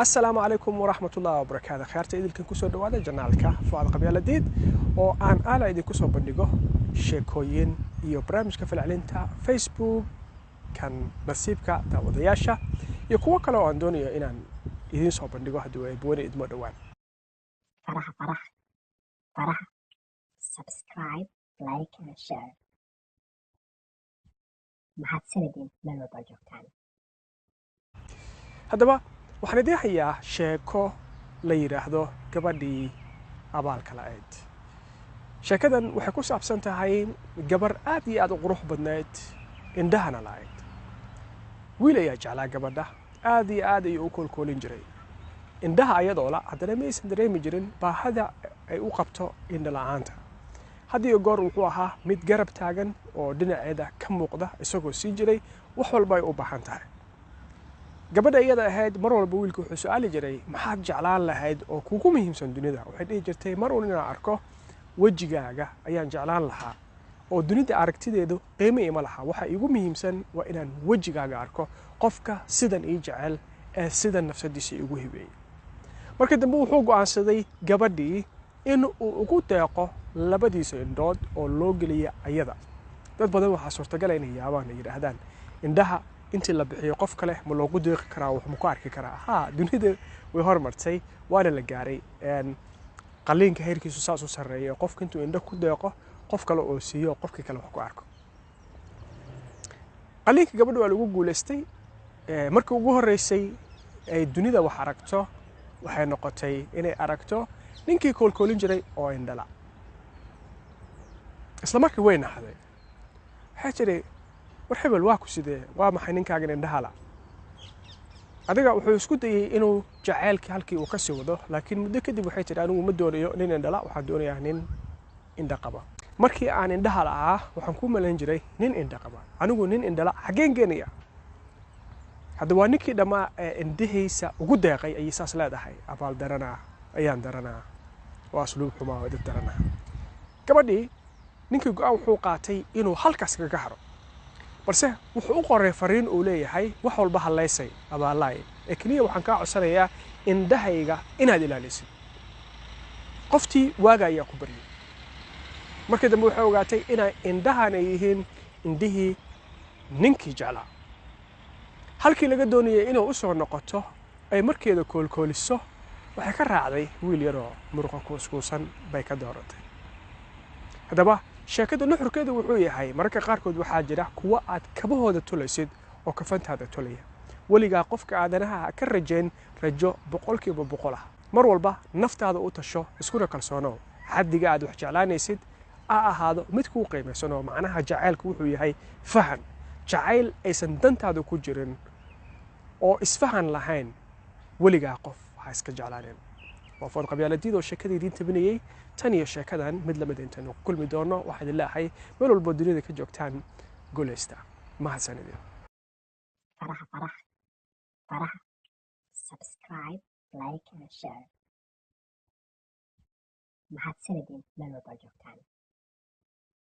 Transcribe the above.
Assalaamu calaykum waraxmatullahi wabarakaatu. Khayaarta idilkan, kusoo dhawaada channelka Fuad Qabyaaladiid oo aan aala idinku soo bandhigo sheekooyin iyo barnaamijka falcelinta Facebook, kan nasiibka daawadayaasha iyo kuwo kale oo aan doonayo inaan idiin soo bandhigo haddii ay buwani idmo dhowaan. Faraha, faraha, faraha, subscribe, like and share. Mahadsanidin meel walbaa joogtaan. Haddaba waxaan idiin hayaa sheeko la yidhaahdo "Gabadhii Abaalka La'ayd". Sheekadan waxay ku saabsan tahay gabar aad iyo aad u qurux badnayd, indhahana la'ayd. Wiil ayaa jeclaa gabadha, aad iyo aad ayuu u koolkoolin jiray. Indhaha ayadoo la haddana ma aysan dareemi jirin baahada ay u qabto indha la'aanta. Had iyo goor wuxuu ahaa mid garab taagan oo dhinaceeda ka muuqda, isagoo sii jiray wax walba ay u baahan tahay. Gabadha iyada ahayd mar walba wiilka wuxuu su-aali jiray: "Maxaad jeclaan lahayd oo kugu muhiimsan dunida?" Waxay dhihi jirtay: "Mar uun inaan arko wejigaaga ayaan jeclaan lahaa, oo dunida aragtideedu qiimo ima laha. Waxa iigu muhiimsan waa inaan wejigaaga arko, qofka sidan ii jecel ee sidan nafsadiisa igu hibeeyey." Markii dambe wuxuu go'aansaday gabadhii in uu ugu deeqo labadiisa indhood oo loo geliya ayada. Dad badan waxaa suurtagala inay yaabaan, ay yidhaahdaan: "Indhaha intii la bixiyo qof kale ma loogu deeqi karaa? Wax ma ku arki karaa?" Haa, dunida way hormartay, waana la gaaray qaliinka heerkiisu saas u sarreeya, qofka intuu indho ku deeqo qof kale oo siiyo, qofkii kale wax ku arko. Qaliinka gabadha waa lagu guulaystay. Markii ugu horreysay ay dunida wax aragto, waxay noqotay inay aragto ninkii koolkoolin jiray oo indhala. Isla markii way naxday. Waxaa jiray: "War hebel, waa ku sidee? Waa maxay ninkaagan indhahala adiga?" Wuxuu isku dayey inuu jaceylkii halkii uu kasii wado, laakiin muddo kadib waxay tidhi: "Anigu ma doonayo nin indhala, waxaan doonayaa nin indha qaba. Markii aan indhaha la'aa waxaan ku malayn jiray nin indha qaba. Anigu nin indhala xaggeen geenaya hadda? Waa ninkii dhammaa ee indhihiisa ugu deeqay," ayay saas leedahay. "Abaal daranaa, ayaan daranaa, waa asluub xumaa oo dad daranaa." Gabadhii ninkii go'aan wuxuu qaatay inuu halkaas kaga haro, balse wuxuu u qoray fariin uu leeyahay: "Wax walba hallaysay, abaalaay, ee keliya waxaan kaa codsanayaa indhahayga inaad ilaalisid." Qoftii waaga ayaa ku baryay. Markii dambe waxay ogaatay inay indhahan ay yihiin indhihii ninkii jeclaa. Halkii laga doonayay inuu u soo noqoto ay markeeda koolkooliso, waxay ka raacday wiil yaroo muruqa kuuskuusan bay ka dooratay. Haddaba sheekada nuxurkeedu wuxuu yahay: mararka qaarkood waxaa jira kuwo aad kabahooda tulaysid oo kafantaada tulaya. Weligaa qofka aadanaha ha ka rajayn rajo 100% ah. Mar walba naftaada u tasho, iskuna kalsoonow. Xaddiga aad wax jeclaanaysid ha ahaado mid kuu qiimaysan, oo macnaha jacaylku wuxuu yahay fahan. Jacayl aysan dantaada ku jirin oo isfahan lahayn weligaa qof ha iska jeclaaneen. Waa Food Qabyaaladiid oo sheekada idiin tabinayey. Tan iyo sheekadan mid lamid intaynu ku kulmi doono, waxaa idin leeyahay: meel walboo dunida ka joogtaan, guulaysta. Mahadsanidin. Faraha, faraha, faraha, subscribe, like and share. Mahadsanidin meel walbaa joogtaan.